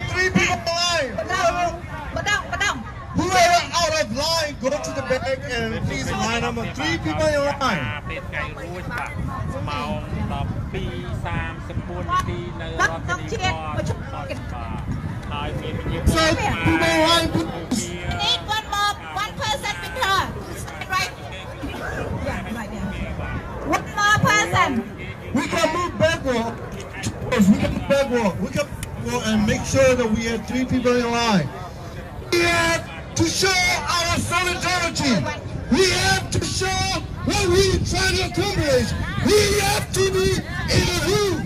Three people line. ម្ដងម្ដងម្ដង Whoever out of line, go to the back and please line up. Three people in line. ពេលថ្ងៃរួចបាទម៉ោង12:34នាទីនៅរដ្ឋធានីបាទហើយមានប្រជាពល So រដ្ឋ people in line, please. Need one more, one person with her. Stand right. Yeah, right there. One more person. We can move backward. We can move backward. We can move and make sure that we have three people in line. We have to show our solidarity. We have to show what we try to accomplish. We have to be in the room.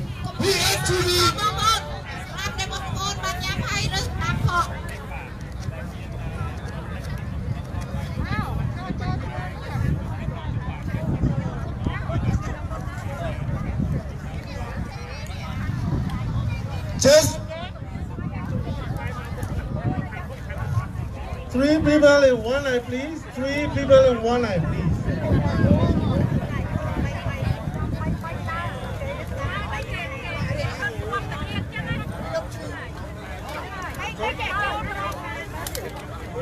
We have to be បងប្អូនស្ដាប់តែបងប្អូនបានញ៉ាំហើយឬស្ដាប់ផង just three people in one line, please. Three people in one line, please.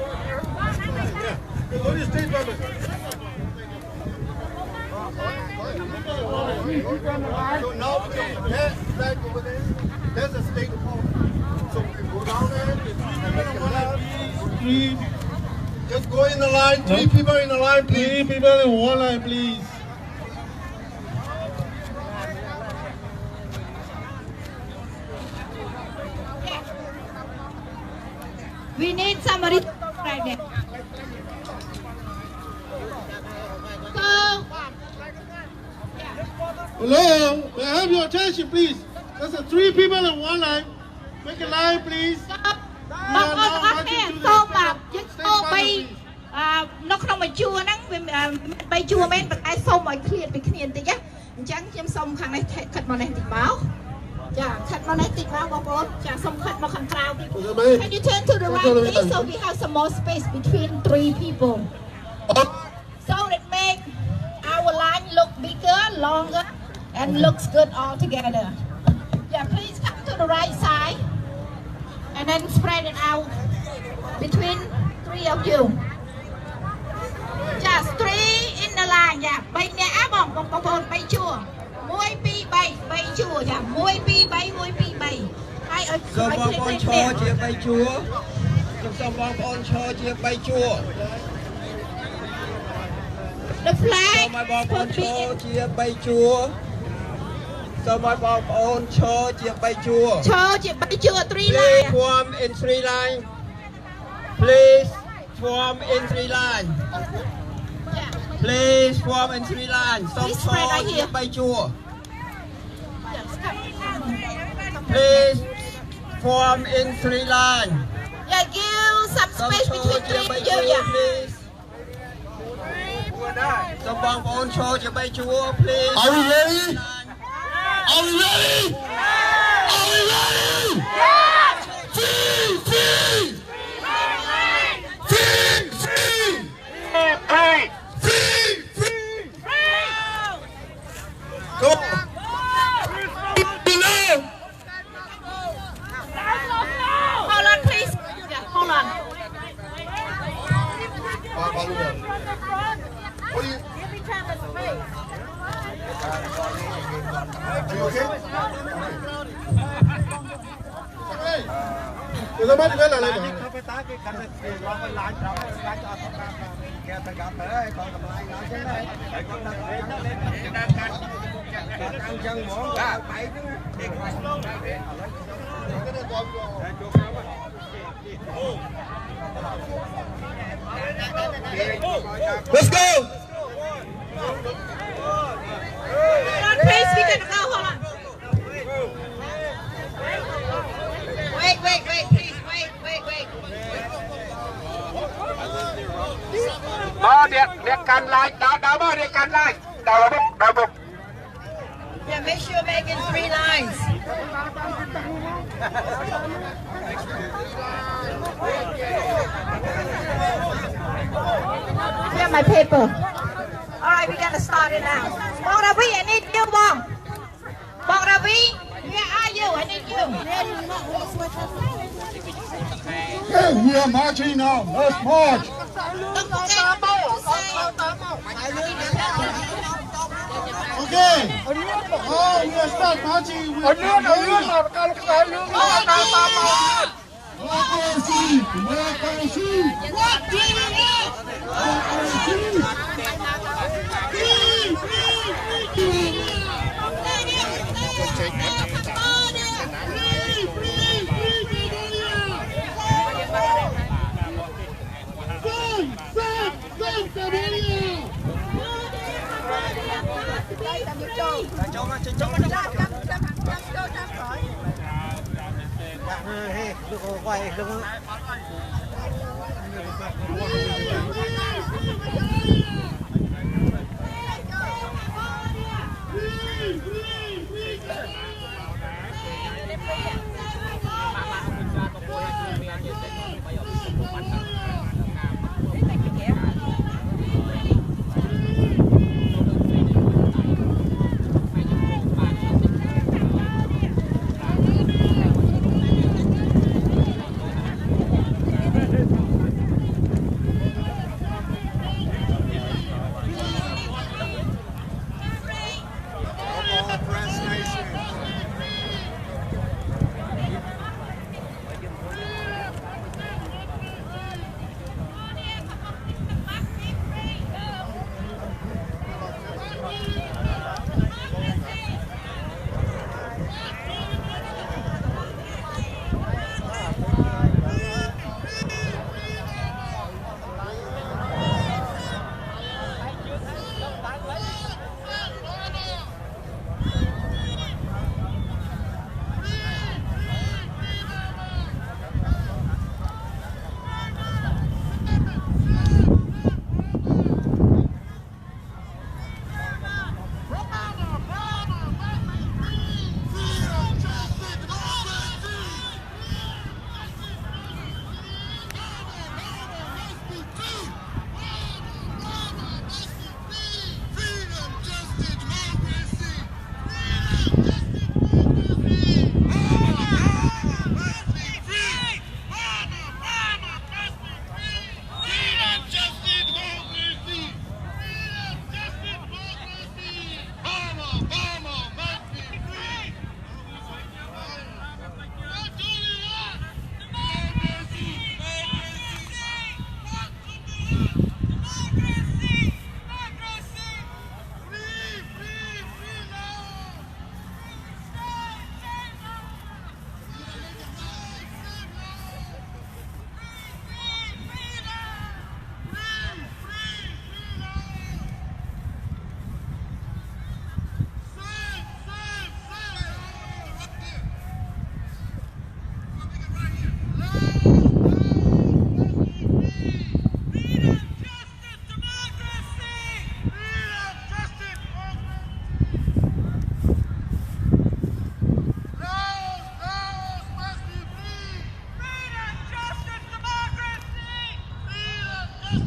Yeah. Go to state public. So now that flag over there, there's a state department. So we go down there, make a left. Three. Just go in the line. Three people in the line, please. Three people in one line, please. We need somebody right there. So, Hello, may I have your attention, please? There's a three people in one line. Make a line, please. បងប្អូនទាំងអស់គ្នាសូមបាទយើងសូមបីអឺនៅក្នុងមួយជួរហ្នឹងវាមានបីជួរមែនប៉ុន្តែសូមឲ្យឃ្លាតពីគ្នាបន្តិចណាអញ្ចឹងខ្ញុំសូមខាងនេះខិតមកនេះបន្តិចមកចាខិតមកនេះបន្តិចមកបងប្អូនចាសូមខិតមកខាងក្រៅតិច Can you turn to the right, please, so we have some more space between three people, so it make our line look bigger, longer, and looks good all together? Yeah, please come to the right side and then spread it out between three of you. Just three in the line. ចា3នាក់អាបងបងប្អូន3ជួរ1 2 3 3ជួរចា1 2 3 1 2 3ហើយឲ្យ សូម ឲ្យ បងប្អូនឈរជា3ជួរខ្ញុំសូមបងប្អូនឈរជា3ជួរ The flag សូមឲ្យបងប្អូនឈរជា3ជួរសូមឲ្យបងប្អូនឈរជា3ជួរ ឈរជា3ជួរ three Please line. Form in three line. Please form in three line. Yeah. Please form in three line. សូមឈរជា3ជួរ Yes, come. Please form in three line. Yeah, give some space between three of you. Yeah. Please. សូមបងប្អូនឈរជា3ជួរ please. Are we ready? Are we ready? Are we ready? Yes. Free, free. Free, free. Free. Free, free. Come on. Below. Hold on, please. Yeah, hold on. What do you? Give me time and space. Are you okay? Hey. ទៅមកទៅឡើយ ទៅតាគេកាន់គេឡងឲ្យឡាញប្រាប់ឡាញអត់ប្រាប់គេទៅកាប់ទៅហើយគាត់កម្លាំងឡើងចឹងដែរហើយគាត់ដាក់លេងលេងតាមកាត់កាន់ចឹងហ្មងបែកហ្នឹងគេខ្លាច Let's go. Hold on, please. We gotta go. Hold on. Wait, wait, wait, please. Wait, wait, wait. មកអ្នកអ្នកកាន់ឡាយដើរដើរមកអ្នកកាន់ឡាយដើរមុខដើរមុខ Yeah, make sure make it three lines. Here my paper. All right, we gotta start it now. បង Ravi, I need you បងបង Ravi, where are you? I need you. Okay, we are marching now. Let's march. Okay. Oh, we are start marching. We are Democracy! Democracy! What do we want? Democracy! Free! Free! Free! Free! Free! Free Cambodia! Save! Save! Save Cambodia! ចូលមកចូលមកចាំចាំចាំចូលចាំក្រោយហេលោកវាយលោក Free! Free! Free! Obama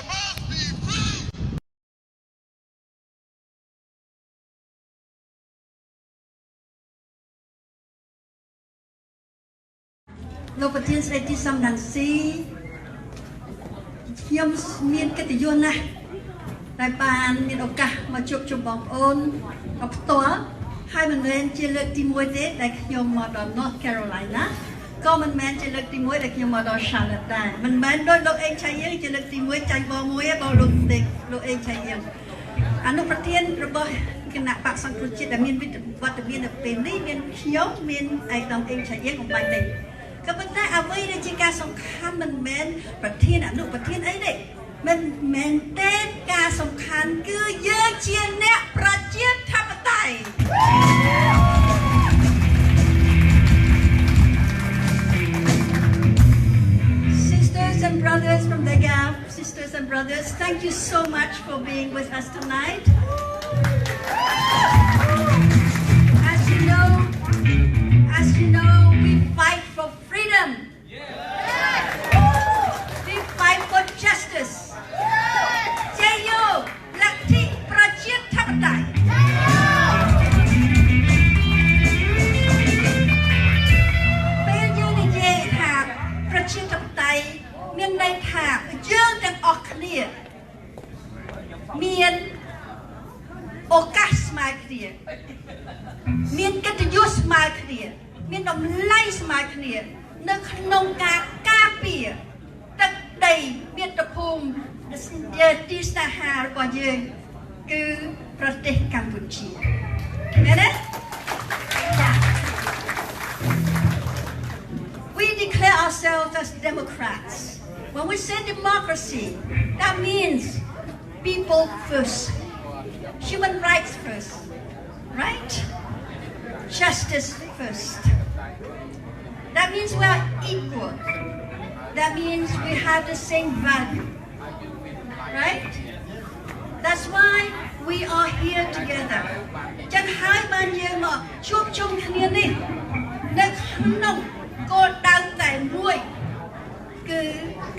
must be free. លោកប្រធានស្ដីទីសំរងស៊ីខ្ញុំមានកិត្តិយសណាស់ដែលបានមានឱកាសមកជួបជុំបងប្អូនដល់ផ្ទាល់ហើយមិនមែនជាលើកទី1ទេដែលខ្ញុំមកដល់ North Carolina ក៏មិនមែនជាលើកទី1ដែលខ្ញុំមកដល់ Charlotte ដែរមិនមែនដូចលោកអេងឆៃអៀងជាលើកទី1ចាញ់បងមួយឯងបងលោកទេលោកអេងឆៃអៀងអនុប្រធានរបស់គណបក្សសង្គ្រោះជាតិដែលមានវត្តមាននៅពេលនេះមានខ្ញុំមានឯកឧត្តមអេងឆៃអៀងអំបញ្ញនេះក៏ប៉ុន្តែអ្វីដែលជាការសំខាន់មិនមែនប្រធានអនុប្រធានអីទេមិនមែនទេការសំខាន់គឺយើងជាអ្នកប្រជាធិបតេយ្យ Sisters and brothers from the Gap, sisters and brothers, thank you so much for being with us tonight. As you know, we fight for freedom. We fight for justice. ជ័យយោលទ្ធិប្រជាធិបតេយ្យពេលយើងនិយាយថាប្រជាធិបតេយ្យមានន័យថាយើងទាំងអស់គ្នាមានឱកាសស្មើគ្នាមានកិត្តិយសស្មើគ្នាមានតម្លៃស្មើគ្នានៅក្នុងការការពារទឹកដីមាតុភូមិទីស្នេហារបស់យើងគឺប្រទេសកម្ពុជាមែនទេចា We declare ourselves as Democrats. When we say democracy, that means people first, human rights first, right? Justice first. That means we are equal. That means we have the same value, right? That's why we are here together. ចឹងហើយបានយើងមកជួបជុំគ្នានេះនៅក្នុងគោលដៅតែមួយគឺ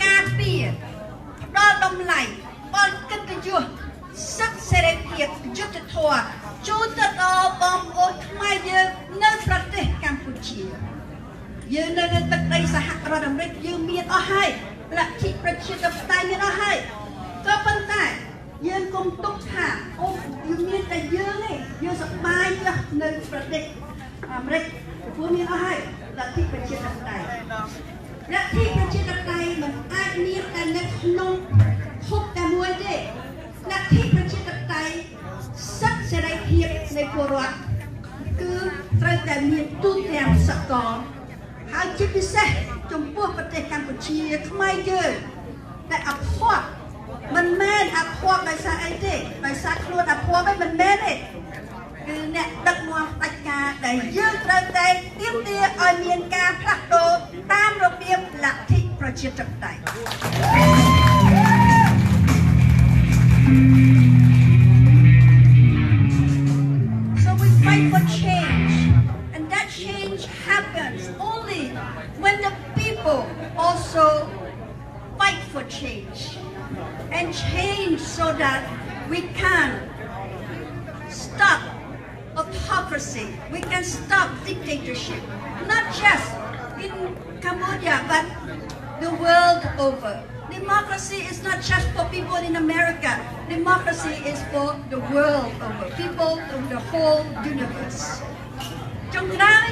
ការពារផ្ដល់តម្លៃបលកិត្តិយសសិទ្ធិសេរីភាពយុត្តិធម៌ជូនទៅដល់បងប្អូនខ្មែរយើងនៅប្រទេសកម្ពុជាយើងនៅលើទឹកដីសហរដ្ឋអាមេរិកយើងមានអស់ហើយលទ្ធិប្រជាធិបតេយ្យមានអស់ហើយក៏ប៉ុន្តែយើងកុំទុកថាអូយើងមានតែយើងទេយើងសប្បាយណាស់នៅប្រទេសអាមេរិកព្រោះមានអស់ហើយលទ្ធិប្រជាធិបតេយ្យលទ្ធិប្រជាធិបតេយ្យមិនអាចមានតែនៅក្នុងភពតែមួយទេលទ្ធិប្រជាធិបតេយ្យសិទ្ធិសេរីភាពនៃពលរដ្ឋគឺត្រូវតែមានទូទាំងសកលហើយជាពិសេសចំពោះប្រទេសកម្ពុជាខ្មែរយើងដែលអភ័ព្វមិនមែនអភ័ព្វដោយសារអីទេដោយសារខ្លួនអភ័ព្វឯងមិនមែនទេគឺអ្នកដឹកនាំផ្ដាច់ការដែលយើងត្រូវតែទាមទារឲ្យមានការផ្លាស់ប្ដូរតាមរបៀបលទ្ធិប្រជាធិបតេយ្យ So we fight for change, and that change happens only when the people also fight for change and change so that we can stop autocracy, we can stop dictatorship, not just in Cambodia, but the world over. Democracy is not just for people in America. Democracy is for the world over, people of the whole universe. ចុងក្រោយ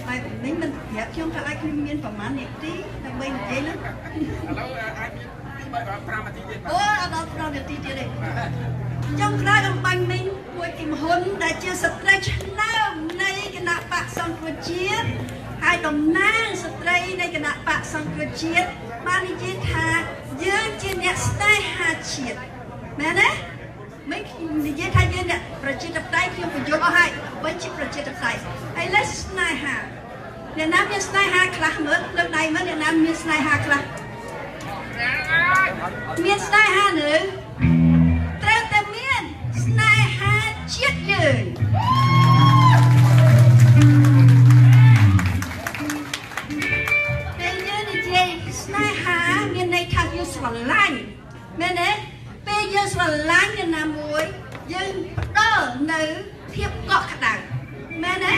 ហើយមិញមិនប្រាប់ខ្ញុំថាអាចខ្ញុំមានប្រហែលនាទីដើម្បីនិយាយណា ឥឡូវអាចមាន2 3 5នាទីទៀត អូអត់ដល់5នាទីទៀតទេចុងក្រោយអំបញ្ញមិញមួយគឹមហ៊ុនដែលជាស្ត្រីឆ្នើមនៃគណបក្សសង្គ្រោះជាតិហើយតំណាងស្ត្រីនៃគណបក្សសង្គ្រោះជាតិបាននិយាយថាយើងជាអ្នកស្នេហាជាតិមែនទេមិននិយាយថាយើងអ្នកប្រជាធិបតេយ្យខ្ញុំបញ្យល់អស់ហើយអ្វីជាប្រជាធិបតេយ្យឥឡូវស្នេហាអ្នកណាមានស្នេហាខ្លះមើលលើកដៃមើលអ្នកណាមានស្នេហាខ្លះមានស្នេហានៅត្រូវតែមានស្នេហាជាតិយើងពេល ស្នេហាមានន័យថាយើងស្រឡាញ់មែនទេពេលយើងស្រឡាញ់អ្នកណាមួយយើងផ្ដល់នៅភាពកក់ក្ដៅមែនទេ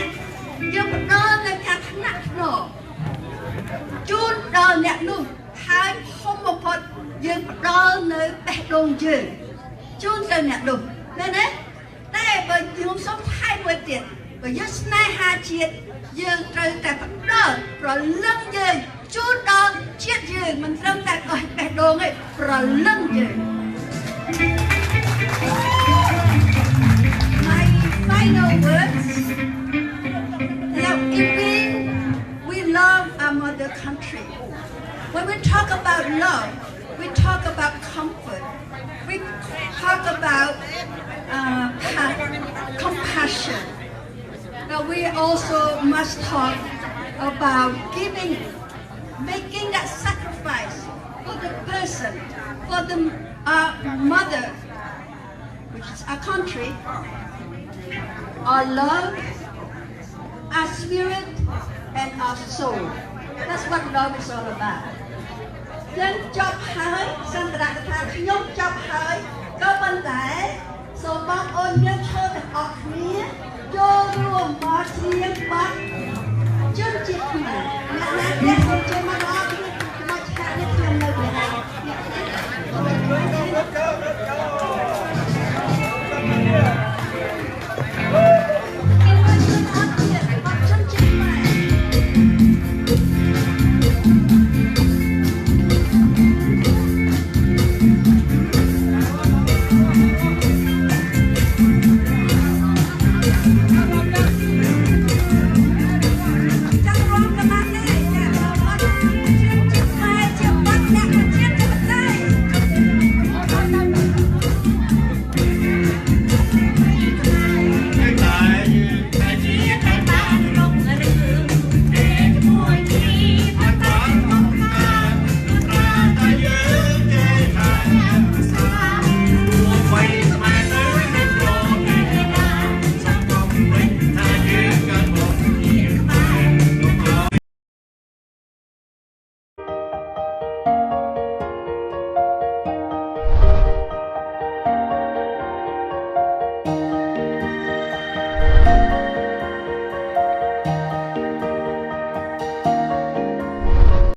យើងផ្ដល់នៅការថ្នាក់ថ្នមជូនដល់អ្នកនោះហើយធំបំផុតយើងផ្ដល់នៅបេះដូងយើងជូនទៅអ្នកនោះមែនទេតែបើខ្ញុំសូមថែមមួយទៀតបើយើងស្នេហាជាតិយើងត្រូវតែផ្ដល់ប្រលឹងយើងជូនដល់ជាតិយើងមិនត្រឹមតែកោះបេះដូងទេប្រលឹងយើង My final words. Now, if we love our mother country, when we talk about love, we talk about comfort, we talk about compassion. But we also must talk about giving, making that sacrifice for the person, for the mother, which is our country, our love, our spirit, and our soul. That's what love is all about. យើងចប់ហើយសន្ទរកថាខ្ញុំចប់ហើយក៏ប៉ុន្តែសូមបងប្អូនយើងឈរទាំងអស់គ្នាចូលរួមមកច្រៀងបទជនជាតិខ្មែរ។